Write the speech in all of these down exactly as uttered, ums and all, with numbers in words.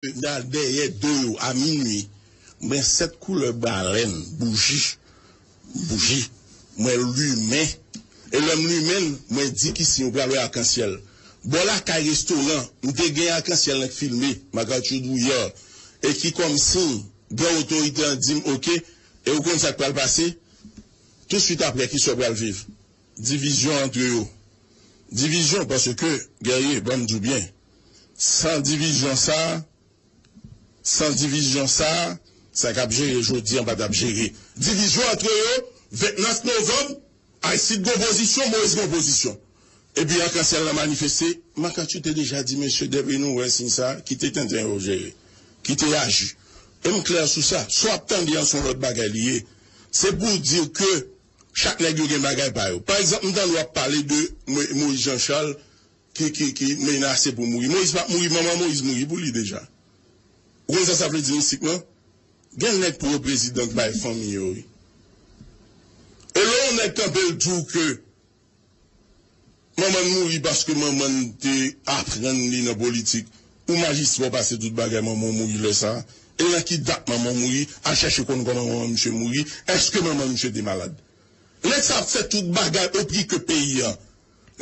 Nan dèyè do yo, a minui, mwen sèt koulè balèn, bouji, bouji, mwen limen. E lè m limen l, mwen di ki siy ou pral wè akansyèl. Bò lakay restoran, m te gen akansyèl nan k filme, Marc-Arthur Drouillard, e ki kòm siy, gran otorite an di m, oke, e ou konn sa k pral pase? Touswit apre, ki sa w pral viv? Divizyon antre yo. Divizyon, paske, Guerrier, ban m di w byen, san divizyon sa, san divizyon sa, sa k ap jere jodi an pa t ap jere. Divizyon antre yo, vennèf novanm, Aristide gen opozisyon, Moïse gen opozisyon. Epi akansyèl la manifeste, Marc-Arthur te deja di, mesye, depi nou wè siy sa, kite tenten yo jere. Kite aji. E m klè sou sa. Sa w ap tande an, se yon lòt bagay li ye. Se pou w di ke chak nèg yo gen bagay pa yo. Pa egzanp, m tande w ap pale de Mo-, Moïse Jean Charles ki, ki, ki menase pou mouri. Moïse p ap mouri, manman Moïse mouri pou li deja. Ou konn sa sa vle di mistikman? Gen nèg pou yo prezidan k bay fanmi yo, wi. E lè yon nèg kanpe l di w ke manman l mouri paske manman l te aprann li nan politik, ou majistra w pase tout bagay, manman w mouri lè sa a. E nan ki dat manman w mouri? Al chèche konn kòman manman misye mouri. Èske manman misye te malad? Nèg sa ap fè tout bagay o pri ke peyi an.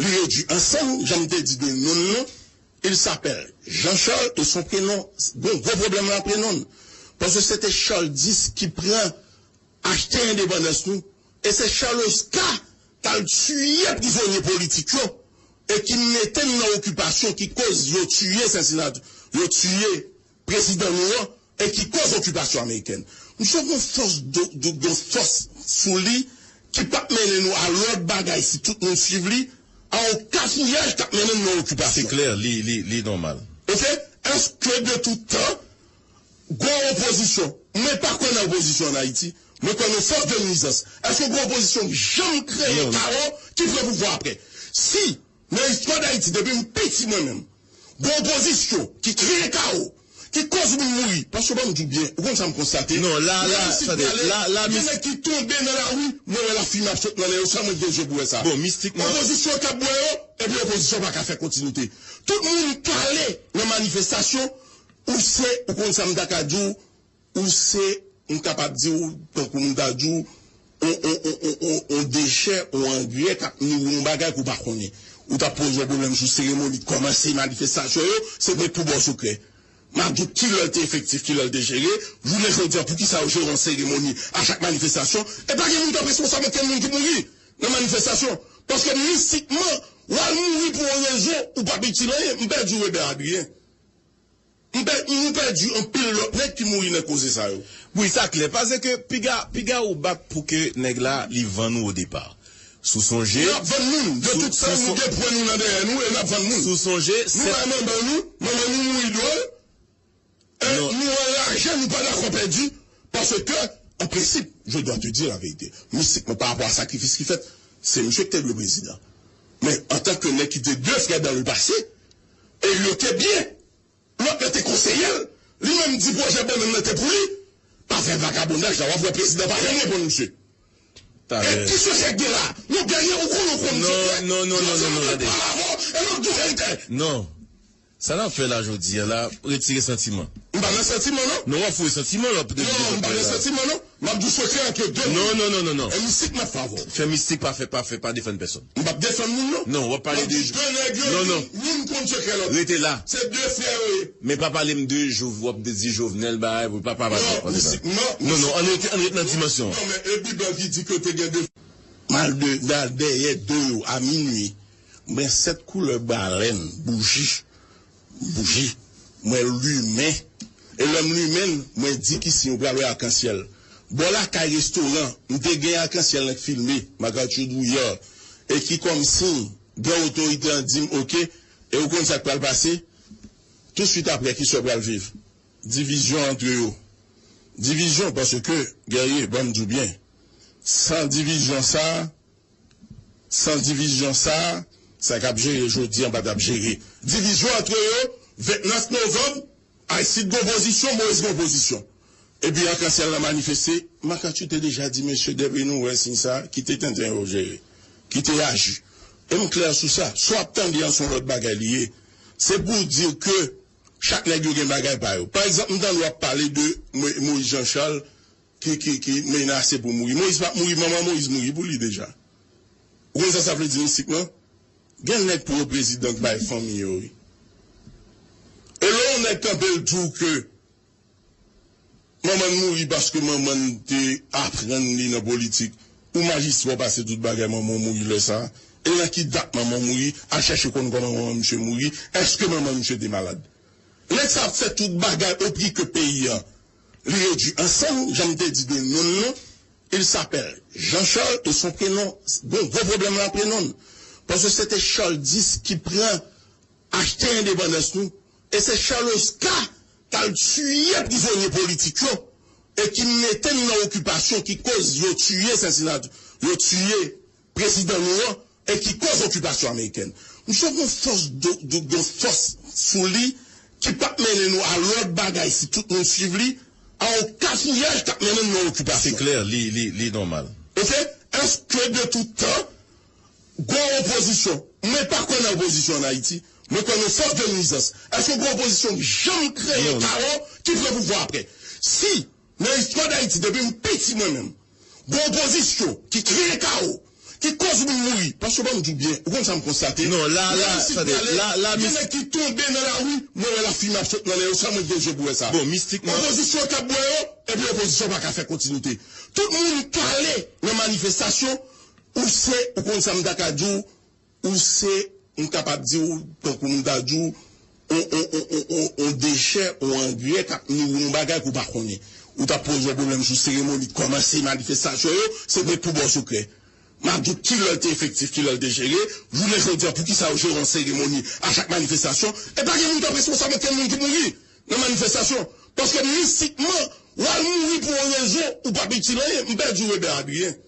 Li redui ansanm, jan m te di de non l lan, il s'appelle Jean Charles, e son prenon, bon, gwo pwoblèm nan prenon l. Paske se te Charles dis ki pran, achte endepandans nou. E se Charles Oscar t al tiye prizonye politik yo, e ki mete n nan okipasyon, ki koz yo tiye Sensinati, yo tiye prezidan nou an, e ki koz okipasyon amerikèn. Misye gen fòs, do, do, gen fòs sou li ki p ap mennen nou a lòt bagay si tout moun swiv li, a yon kafouyaj k ap mennen n nan okipasyon. Se klè, li, li, li nòmal. Oke? Èske de tout tan, gen opozisyon? Mwen pa kwè nan opozisyon an Ayiti. Mwen kwè nan fòs de nwizans. Èske gen opozisyon ki janm kreye kawo ki pran pouvwa apre? Si nan istwa Dayiti, depi m piti mwen menm, gen opozisyon ki kreye kawo, ki koz moun mouri. Paske ban m di w byen, ou konn sa m konstate? Non, la, la, tande, la, la, gen nèg ki tonbe nan lari, mwen wè lafimen ap sot nan nen yo, sèlman mwen ki gen je pou wè sa. Bon, mistikman. Opozisyon k ap bwè yo, epi opozisyon pa ka fè kontinite. Tout moun k ale nan manifestasyon, ou se, ou konn sa m ta ka di w, ou se, m kapab di w, tankou m ta di w, on, on, on, on, on, on dechè, on angrè k ap nouri yon bagay ke w pa konnen. Ou t ap poze yon pwoblèm sou seremoni kòmanse manifestasyon yo, se met pou bò sekrè. M ap di w ki lè l te efektif, ki lè l te jere. Jounen jodi a, poukisa yo jere yon seremoni a chak manifestasyon? E pa gen moun k ap responsab okenn moun ki mouri nan manifestasyon. Paske mistikman, w al mouri pou yon rezon, ou p ap itil anyen. M pèdi Weber Adrien. M pè-, nou pèdi anpil lòt nèg ki mouri nan koze sa yo. Wi, sa klè. Paske piga, piga ou bat pou ke nèg la, li vann ou o depa. Si w sonje, n ap vann moun. De tout tan, nou gen pwen nou nan dèyè nou e n ap vann moun. Si w sonje, nou bay manman nou, manman nou mouri dwòl, e nou anraje, nou pa dakò pèdi, paske, an prensip, je dois te dire la vérité, mistikman, pa rapò a sakrifis ki fèt, se misye ki te dwe prezidan. Men, antanke nèg ki te de frè dans le passé, e yo te byen. Lòt la te konseye l. Li menm di pwojè bannann nan te pou li. Pa fè vagabondaj la, w ap wè prezidan pa janm reponn misye. E ki sekrè k gen la? Non, Guerrier, ou konn, ou konn sekrè. Non, non, non, non, non, non, tande. Palavò, e lòt di verite. Non. Sa n ap fè la jodi a la, retire santiman. M pa nan santiman, non. Non, w ap foure santiman lè w ap... Non, m pa nan santiman, non. M ap di w sekrè ant de moun. Non, non, non, non, non. E mistik m ap fè avè w. Fè mistik pa fè, pa fè, pa defann pèsonn. M p ap defann moun, non. Non, w ap pale de... M ap di de nèg yo, non, non, youn, youn konn sekrè lòt. Rete la. Se de frè yo ye. Men pa pale m de Jov-, w ap di Jovenel, bagay, pa, pa, pa, non, pa, pa, mistik, non. Non, non, ann rete, ann rete nan dimansyon an. Non, men e Bib la ki di ke te gen de... M al de, nan dèyè do yo, a minui. Mwen sèt koulè balèn, bouji. Bouji. Mwen limen. E lè m limen l, mwen di ki siy ou pral wè akansyèl. Bò lakay restoran, m te gen akansyèl nan k filme, Marc-Arthur Drouillard, e ki kòm siy, gran otorite an di m, oke, e ou konn sa k pral pase? Touswit apre, ki sa w pral viv? Divizyon antre yo. Divizyon, paske, Guerrier, ban m di w byen, san divizyon sa, San divizyon sa, sa k ap jere jodi an pa t ap jere. Divizyon antre yo, vennèf novanm, Aristide gen opozisyon, Moïse gen opozisyon. Epi akansyèl la manifeste, Marc-Arthur te deja di, mesye, depi nou wè siy sa, kite tenten yo jere. Kite aji. E m klè sou sa. Sa w ap tande an, se yon lòt bagay li ye. Se pou w di ke Chak nèg yo gen bagay pa yo. Pa egzanp, m tande w ap pale de Mo- Moïse Jean Charles ki, ki, ki menase pou mouri. Moïse pa mouri, manman Moïse mouri pou li deja. Ou konn sa sa vle di mistikman? Gen nèg pou yo prezidan k bay fanmi yo, wi. E lè yon nèg kanpe l di w ke manman l mouri paske manman l te aprann li nan politik, ou majistra w pase tout bagay, manman w mouri lè sa a. E nan ki dat manman w mouri? Al chèche konn kòman manman misye mouri. Èske manman misye te malad? Nèg sa ap fè tout bagay o pri ke peyi an. Li redui ansanm, jan m te di de non l lan, il s'appelle Jean Charles et son prénom, bon, gwo pwoblèm nan prenon l. Paske se te Charles dis ki pran, achte endepandans nou. E se Charles Oscar k al tiye prizonye politik yo e ki mete n nan okipasyon, ki koz yo tiye Sensinati, yo tiye prezidan nou an, e ki koz okipasyon amerikèn. Misye gen fòs, gen fòs sou li ki p ap mennen nou a lòt bagay si tout moun swiv li, a yon kafouyaj k ap mennen n nan okipasyon. Se klè, li, li, li nòmal. Oke? Èske de tout tan, gwo opozisyon? Mwen pa kwè nan opozisyon an Ayiti. Mwen kwè nan fòs de nwizans. Èske gwo opozisyon janm kreye kawo ki pran pouvwa apre? Si, nan istwa Dayiti, depi m piti mwen menm, gwo opozisyon ki kreye kawo, ki koz moun mouri, paske ban m di w byen, ou konn sa m konstate? Non, la, la, tande, la, la, gen nèg ki tonbe nan lari, mwen wè lafimen ap sot nan nen yo, sèl mwen ki gen je pou wè sa. Bon, mistikman. Opozisyon k ap bwè yo, epi opozisyon pa ka fè kontinite. Tout moun k ale nan manifestasyon, ou se, ou konn sa m ta ka di w, ou se, m kapab di w, tankou m ta di w, on, on, on, on, on, on dechè, on angrè k ap nouri yon bagay ke w pa konnen. Ou t ap poze yon pwoblèm sou seremoni k kòmanse manifestasyon yo, se met pou bò sekrè. M ap di w ki lè l te efektif, ki lè l te jere. Jounen jodi a, poukisa yo jere yon seremoni a chak manifestasyon? E pa gen moun k ap responsab okenn moun ki mouri nan manifestasyon. Paske mistikman, w al mouri pou yon rezon, ou p ap itil anyen. M pèdi Webè Adrien.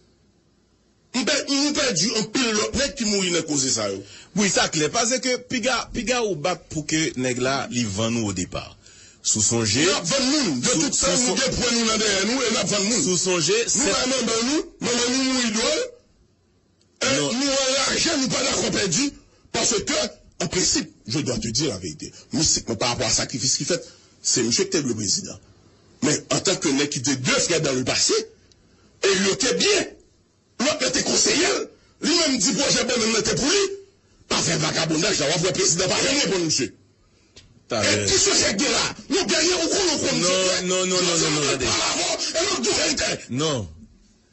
M pè-, nou pèdi anpil lòt nèg ki mouri nan koze sa yo. Wi, sa klè. Paske piga, piga ou bat pou ke nèg la, li vann ou o depa. Si w sonje, n ap vann moun. De tout tan, nou gen pwen nou nan dèyè nou e n ap vann moun. Si w sonje, nou bay manman nou, manman nou mouri dwòl. E nou anraje, nou pa dakò pèdi. Paske, an prensip, je dois te dire la vérité. Mistikman, pa rapò a sakrifis ki fèt, se misye ki te dwe prezidan. Men, antanke nèg ki te de frè dans le passé, e yo te byen. Lòt la te konseye l. Li menm di pwojè bannann nan te pou li. Pa fè vagabondaj la, w ap wè prezidan pa janm reponn misye. E ki sekrè k gen la? Non, dènye ou konnen w konn sekrè. Non, non, non, non, non, non, tande. Palavò, e nou di verite. Non.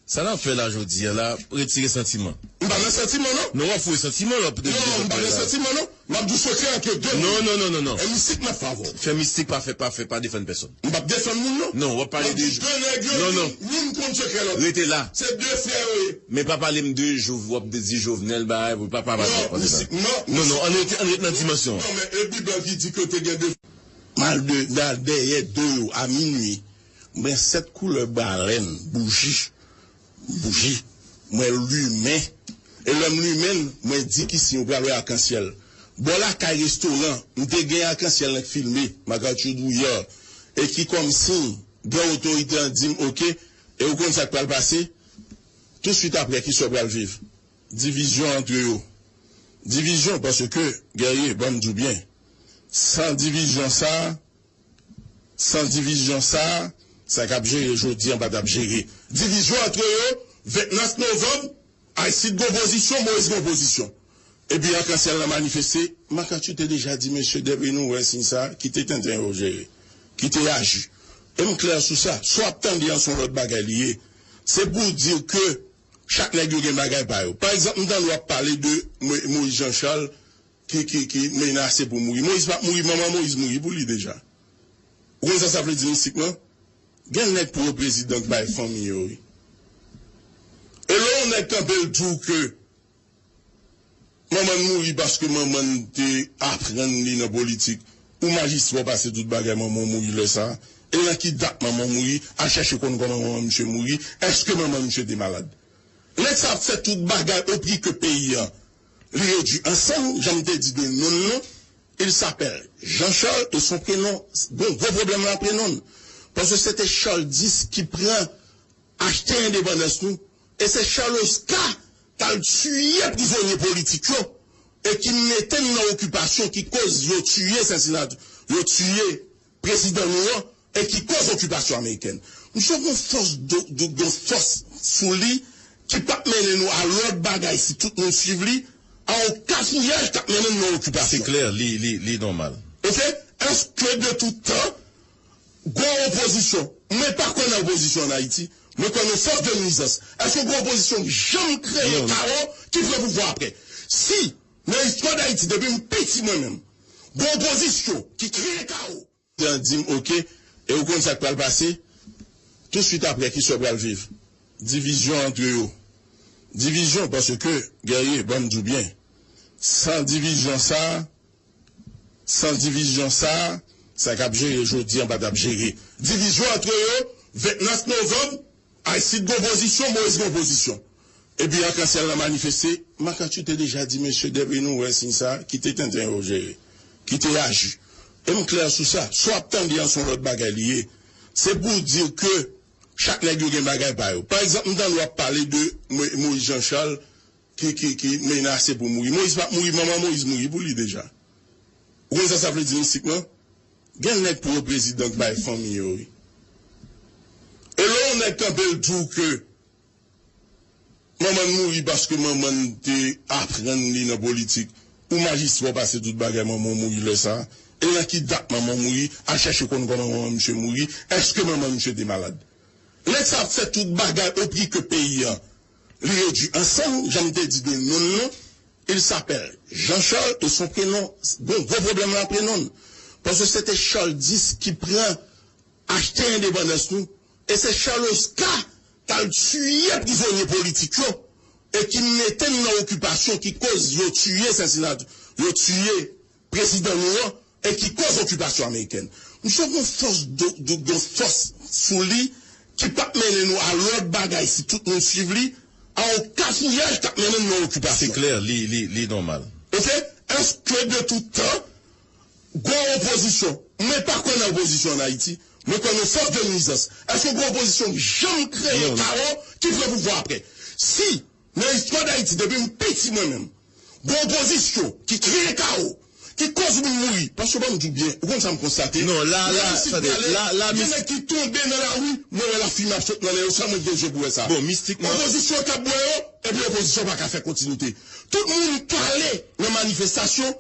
Sa n ap fè la jodi a la, retire santiman. M pa nan santiman, non. Non, w ap foure santiman lè w ap... Non, m pa nan santiman, non. M ap di w sekrè ant de moun. Non, non, non, non, non. E mistik m ap fè avè w. Fè mistik pa fè, pa fè, pa defann pèsonn. M p ap defann moun, non. Non, w ap pale de... M ap di de nèg yo, non, non, youn konn sekrè lòt. Rete la. Se de frè yo ye. Men pa pale m de Jov-, w ap di Jovenel, bagay, pa, pa, pa, non, pa, pa, non, non, non, ann ret, ann ret nan dimansyon an. Non, men e Bib la ki di ke te gen de... M al de, dèyè do yo, a minui. M pran sèt koulè balèn, bouji. Bouji. Mwen limen. E lè m limen l, mwen di ki siy, ou pral wè akansyèl. Bò lakay restoran, m te gen akansyèl nan k filme, Marc-Arthur Drouillard, e ki kòm siy, gran otorite an di m, oke, e ou konn sa k pral pase? Touswit apre, kisa w pral viv? Divizyon antre yo. Divizyon, paske, Guerrier, ban m di w byen, san divizyon sa a, San divizyon sa a, sa k ap jere jodi an pa t ap jere. Divizyon antre yo, vennèf novanm, Aristide gen opozisyon, Moïse gen opozisyon. Epi akansyèl lan manifeste, Marc-Arthur te deja di, mesye, depi nou wè siy sa a, kite tenten yo jere. Kite aji. E m klè sou sa. Sa w ap tande an, se yon lòt bagay li ye. Se pou w di ke chak nèg yo gen bagay pa yo. Pa egzanp, m tande w ap pale de Mo-, Moïse Jean Charles, ki, ki, ki menase pou mouri. Moïse p ap mouri, manman Moïse mouri pou li deja. Ou konn sa sa vle di mistikman? Gen nèg pou yo prezidan k bay fanmi yo, wi. E lè yon nèg kanpe l di w ke manman l mouri paske manman l te aprann li nan politik, ou majistra w pase tout bagay, manman w mouri lè sa a. E nan ki dat manman w mouri? Al chèche konn kòman manman misye mouri. Èske manman misye te malad? Nèg sa ap fè tout bagay o pri ke peyi an. Li redui ansanm, jan m te di de non l lan, il s'appelle Jean Charles et son prénom, bon, gwo pwoblèm nan prenon l. Paske se te Charles dis ki pran, achte endepandans nou. E se Charles Oscar k al tiye prizonye politik yo e ki mete n nan okipasyon, ki koz yo tiye Sensinati. yo tiye prezidan nou an e ki koz okipasyon amerikèn. Misye gen fòs, gen fòs sou li ki p ap mennen nou a lòt bagay si tout moun swiv li, a yon kafouyaj k ap mennen n nan okipasyon. Se klè, li, li, li nòmal. Oke? Èske de tout tan, gen opozisyon? Mwen pa kwè nan opozisyon an Ayiti. Mwen kwè nan fòs de nwizans. Èske gen opozisyon ki janm kreye kawo ki pran pouvwa apre? Si, nan istwa Dayiti, depi m piti mwen menm, gen opozisyon ki kreye kawo, an di m, oke, e ou konn sa k pral pase? Touswit apre, kisa w pral viv? Divizyon antre yo. Divizyon, paske, Guerrier, ban m di w byen, san divizyon sa a, san divizyon sa a, sa k ap jere jodi an pa t ap jere. Divizyon antre yo, vennèf novanm, Aristide gen opozisyon, Moïse gen opozisyon. Epi akansyèl la manifeste, MacArthur te deja di, mesye, depi nou wè siy sa, kite tenten yo jere. Kite aji. E m klè sou sa. Sa w ap tande an se yon lòt bagay li ye. Se pou w di ke chak nèg yo gen bagay pa yo. Pa egzanp, m tande w ap pale de Mo- Moïse Jean Charles ki, ki, ki menase pou mouri. Moïse p ap mouri, manman Moïse mouri pou li deja. Ou konn sa sa vle di mistikman? Gen nèg pou yo prezidan k bay fanmi yo, wi. E lè yon nèg kanpe l di w ke manman n mouri paske manman n te aprann li nan politik, ou majistra w pase tout bagay, manman w mouri lè sa a. E nan ki dat manman w mouri? Al chèche konn kòman manman misye mouri. Èske manman misye te malad? Nèg sa ap fè tout bagay o pri ke peyi an. Li redui ansanm, jan m te di de non l lan, il s'appelle Jean Charles et son prénom, bon, gwo pwoblèm nan prenon l. Paske se te Charles dis ki pran achte endepandans nou. E se Charles Oscar k al tiye prizonye politik yo e ki mete n nan okipasyon, ki koz yo tiye Sensinati, yo tiye prezidan nou an e ki koz okipasyon amerikèn. Misye gen fòs, gen fòs sou li ki p ap mennen nou a lòt bagay si tout moun swiv li, a yon kafouyaj k ap mennen n nan okipasyon. Se klè, li, li, li nòmal. Oke? Èske de tout tan, gen opozisyon? Mwen pa kwè nan opozisyon an Ayiti. Mwen kwè nan fòs de nwizans. Èske gen opozisyon ki janm kreye kawo ki pran pouvwa apre? Si, nan istwa Dayiti, depi m piti mwen menm, gen opozisyon ki kreye kawo, ki koz moun mouri. Paske ban m di w byen, ou konn sa m konstate? Non, la, la, tande, la, la, gen nèg ki tonbe nan lari, mwen wè lafimen ap sot nan nen yo, sèl mwen ki gen je pou wè sa. Bon, mistikman. Opozisyon k ap bwè yo, epi opozisyon pa ka fè kontinite. Tout moun k ale nan manifestasyon,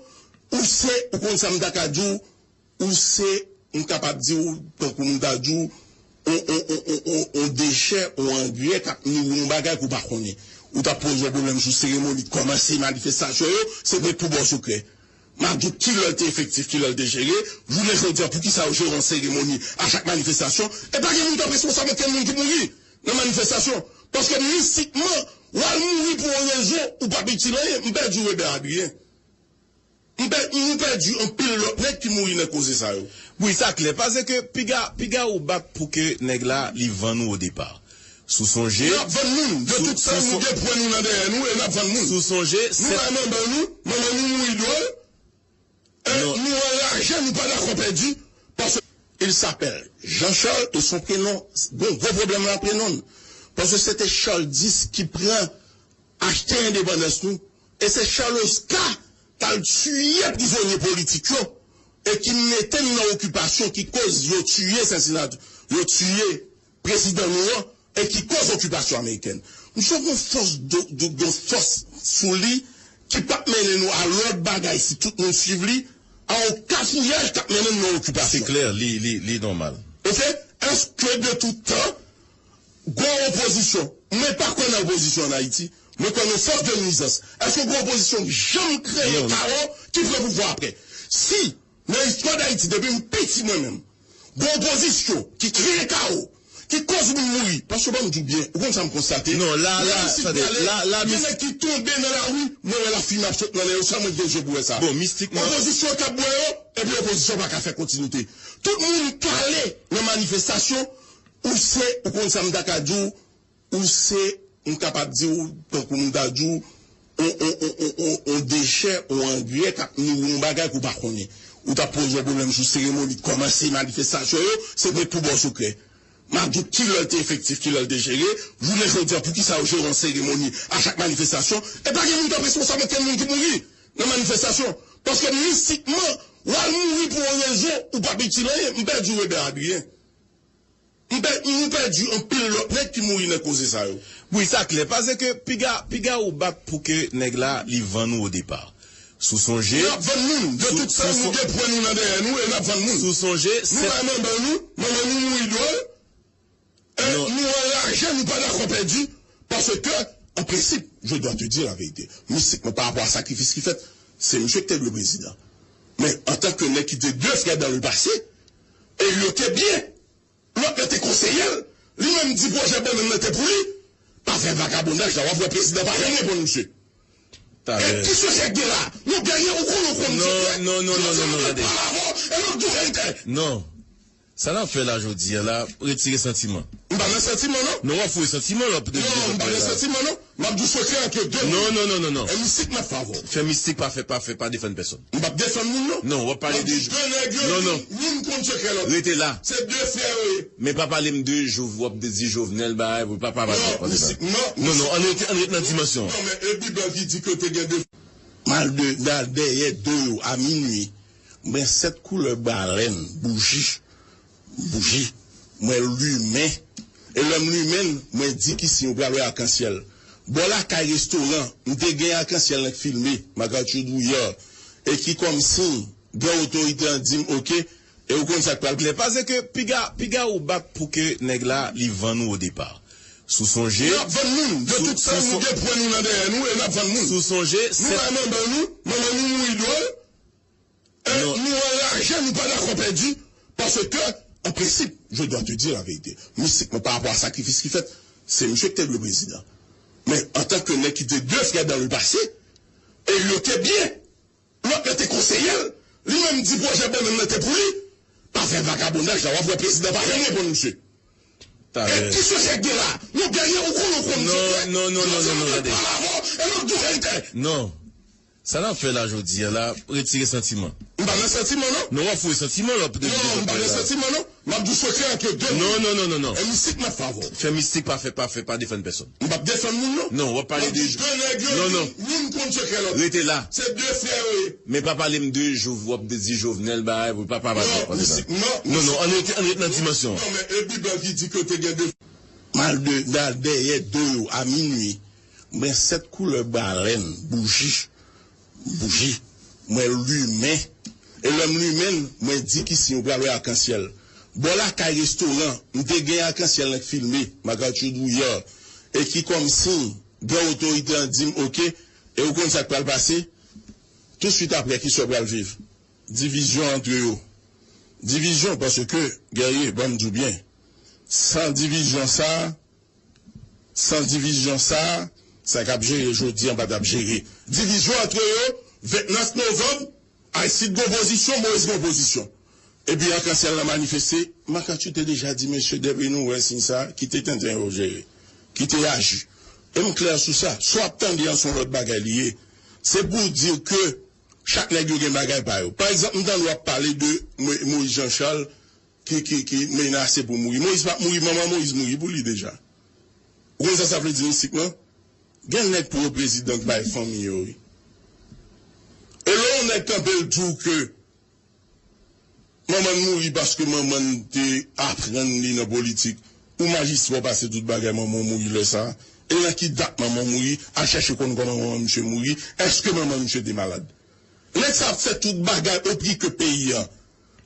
ou se, ou konn sa m ta ka di w, ou se, m kapab di w, tankou m ta di w, on, on, on, on, on, on dechè, on angrè k ap nouri yon bagay ke w pa konnen. Ou t ap poze yon pwoblèm sou seremoni kòmanse manifestasyon yo, se met pou ba w sekrè. M ap di w ki lè l te efektif, ki lè l te jere. Jounen jodi a, poukisa yo jere yon seremoni a chak manifestasyon? E pa gen moun k ap responsab okenn moun ki mouri nan manifestasyon. Paske mistikman, w al mouri pou yon rezon, ou p ap itil anyen. M pèdi Weber Adrien. M pè-, nou pèdi anpil lòt nèg ki mouri nan koze sa yo. Wi, sa klè. Paske piga, piga ou bat pou ke nèg la, li vann ou o depa. Si w sonje, n ap vann moun. De tout tan, nou gen pwen nou nan dèyè nou e n ap vann moun. Si w sonje, nou bay manman nou, manman nou mouri dwòl. E nou anraje, nou pa dakò pèdi. Paske il s'appelle Jean Charles et son prénom, bon, gwo pwoblèm nan prenon l. Paske se te Charles dis ki pran achte endepandans nou. E se Charles Oscar k al tiye prizonye politik yo e ki mete n nan okipasyon, ki koz yo tiye Sensinati, yo tiye prezidan nou an e ki koz okipasyon amerikèn. Misye gen fòs, gen fòs sou li ki p ap mennen nou a lòt bagay si tout moun swiv li, a yon kafouyaj k ap mennen n nan okipasyon. Se klè, li, li, li nòmal. Oke? Èske de tout tan, gen opozisyon? Mwen pa kwè nan opozisyon an Ayiti. Mwen kwè nan fòs de nwizans. Èske gen opozisyon ki janm kreye kawo ki pran pouvwa apre? Si, nan istwa Dayiti, depi m piti mwen menm, gen opozisyon ki kreye kawo, ki koz moun mouri. Paske ban m di w byen, ou konn sa m konstate? Non, la, la, tande, la, la, gen nèg ki tonbe nan lari, mwen wè lafimen ap sot nan nen yo, sèl mwen ki gen je pou wè sa. Bon, mistikman. Opozisyon k ap bwè yo, epi opozisyon pa ka fè kontinite. Tout moun k ale nan manifestasyon, ou se, ou konn sa m ta ka di w, ou se, m kapab di w, tankou m ta di w, on, on, on, on, on, on dechè, on angrè k ap nouri yon bagay ke w pa konnen. Ou t ap poze yon pwoblèm sou seremoni kòmanse manifestasyon yo, se met pou ba w sekrè. M ap di w ki lè l te efektif, ki lè l te jere. Jounen jodi a, poukisa yo jere yon seremoni a chak manifestasyon? E pa gen moun k ap responsab okenn moun ki mouri nan manifestasyon. Paske mistikman, w al mouri pou yon rezon, ou p ap itil anyen. M pèdi Weber Adrien. M pè-, nou pèdi anpil lòt nèg ki mouri nan koze sa yo. Wi, sa klè. Paske piga, piga ou bat pou ke nèg la, li vann ou o depa. Si w sonje, n ap vann moun. De tout tan, nou gen pwen nou nan dèyè nou e n ap vann moun. Si w sonje, nou bay manman nou, manman nou mouri dwòl. E nou anraje, nou pa dakò pèdi. Paske, an prensip, je dois te dire la vérité. Mistikman, pa rapò a sakrifis ki fèt, se misye ki te dwe prezidan. Men, antanke nèg ki te de frè dans le passé, e yo te byen. Lòt la te konseye l. Li menm di pwojè bannann nan te pou li. Pa fè vagabondaj la, w ap wè prezidan pa janm reponn misye. E ki sijè k gen la? Non, Guerrier, ou konnen w konn Non, non, non, non, non, non, tande. Pale avè w, e l ap di w verite. Non. Sa n ap fè la jodi a la, retire santiman. M pa nan santiman, non. Non, w ap foure santiman la. Non, m pa nan santiman, non. M ap di w sekrè ant de moun. Non, non, non, non, non. E mistik m ap fè avè w. Fè mistik pa fè, pa fè, pa defann pèsonn. M p ap defann moun, non. Non, w ap pale de... M ap di de nèg yo, non, non, youn konn sekrè lòt. Rete la. Se de frè yo ye. Men pa pale m de Jov-, w ap di Jovenel, bagay, pa, pa pale de sa. Non, mistik, non. Non, non, ann rete, ann rete nan dimansyon an. Non, men e Bib la ki di ke te gen de... M al de, nan dèyè do yo, a minui. M pran sèt koulè balèn, bouji. Bouji. Mwen limen. E lè m limen l, mwen di ki siy ou pral wè akansyèl. Bò lakay restoran, m te gen akansyèl lan k filme, Marc-Arthur Drouillard. E ki kòm siy, gran otorite an di m, oke, e ou konn sa k pral klè. Paske piga, piga ou bat pou ke nèg la, li vann ou o depa. Si w sonje, n ap vann moun. De tout tan, nou gen pwen nou nan dèyè nou e n ap vann moun. Si w sonje, nou bay manman nou, manman nou mouri dwòl. E nou anraje, nou pa dakò pèdi, paske, an prensip, je dois te dire la vérité, mistikman, pa rapò a sakrifis ki fèt, se misye ki te dwe prezidan. Men, antanke nèg ki te de frè dans le passé, e yo te byen, lòt la te konseye l, li menm di pwojè bannann nan te pou li, pa fè vagabondaj la, w ap wè prezidan pa janm reponn misye. E ki sijè k gen la? Non, Guerrier, ou konnen w konn sekrè. Non, non, non, non, non, non, tande. Pale avè w, e l ap di w verite. Non. Sa n ap fè la jodi a la, retire santiman. M pa nan santiman, non. Non, w ap foure santiman la. Non, m pa nan santiman, non. M ap di w sekrè ant de moun. Non, non, non, non, non. E mistik m ap fè avè w. Fè mistik pa fè, pa fè, pa defann pèsonn. M p ap defann moun, non. Non, w ap pale de... M ap di de nèg yo, non, non, youn konn sekrè lòt. Rete la. Se de frè yo ye. Men pa pale m de Jov-, w ap di Jovenel, bagay, pa, pa pale de sa. Non, mistik, non. Non, non, ann rete, ann rete nan dimansyon an. Non, men e Bib la ki di ke te gen de... M al de, nan dèyè do yo, a minui. M pran sèt koulè balèn, bouji. Bouji. Mwen limen. E lè m limen l, mwen di ki siy ou pral wè akansyèl. Bò lakay restoran, m te gen akansyèl lan k filme, Marc-Arthur Drouillard. E ki kòm siy, gran otorite an di m, oke, e ou konn sa k pral pase? Tousuit aprè, kisa w pral viv? Divizyon ant yo. Divizyon, paske, Guerrier, ban m di w byen, san divizyon sa a, San divizyon sa a, sa k ap jere jodi an pa t ap jere. Divizyon ant yo, vennèf novanm, Aristide gon pozisyon, Moïse gon pozisyon. Epi akansyèl la manifeste, Marc-Arthur te deja di, mesye, depi nou wè siy sa, kite tenten yo jere. Kite aji. E m klè sou sa. Sa w ap tande an, se yon lòt bagay li ye. Se pou di ke chak nèg yo gen bagay pa yo. Pa egzanp, m tande w ap pale de Mo-, Moïse Jean Charles, ki, ki, ki menase pou mouri. Moyiz p ap mouri, manman Moyiz mouri pou li deja. Ou konn sa sa vle di mistikman? Gen nèg pou yo prezidan k bay fanmi yo, wi. E lè yon nèg kanpe l di w ke manman l mouri paske manman l te aprann li nan politik, ou majistra w pase tout bagay, manman w mouri lè sa a. E nan ki dat manman w mouri? Al chèche konn kòman manman misye mouri. Èske manman misye te malad? Nèg sa ap fè tout bagay o pri ke peyi an.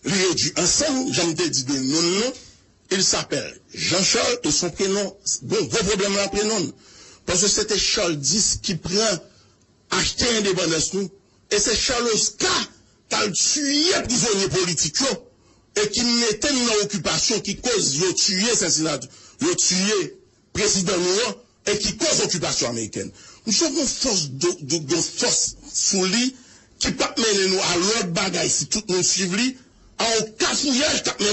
Li redui ansanm, jan m te di de non l lan, il s'appelle Jean Charles et son prénom, bon, gwo pwoblèm la prenon l. Paske se te Charles dis ki pran, achte endepandans nou, e se Charles Oscar k al tiye prizonye politik yo, e ki mete n nan okipasyon, ki koz yo tiye Sensinati, yo tiye prezidan nou an, e ki koz okipasyon amerikèn. Misye gon fòs do, do, gon fòs sou li ki p ap mennen nou a lòt bagay si tout moun swiv li, a yon kafouyaj k ap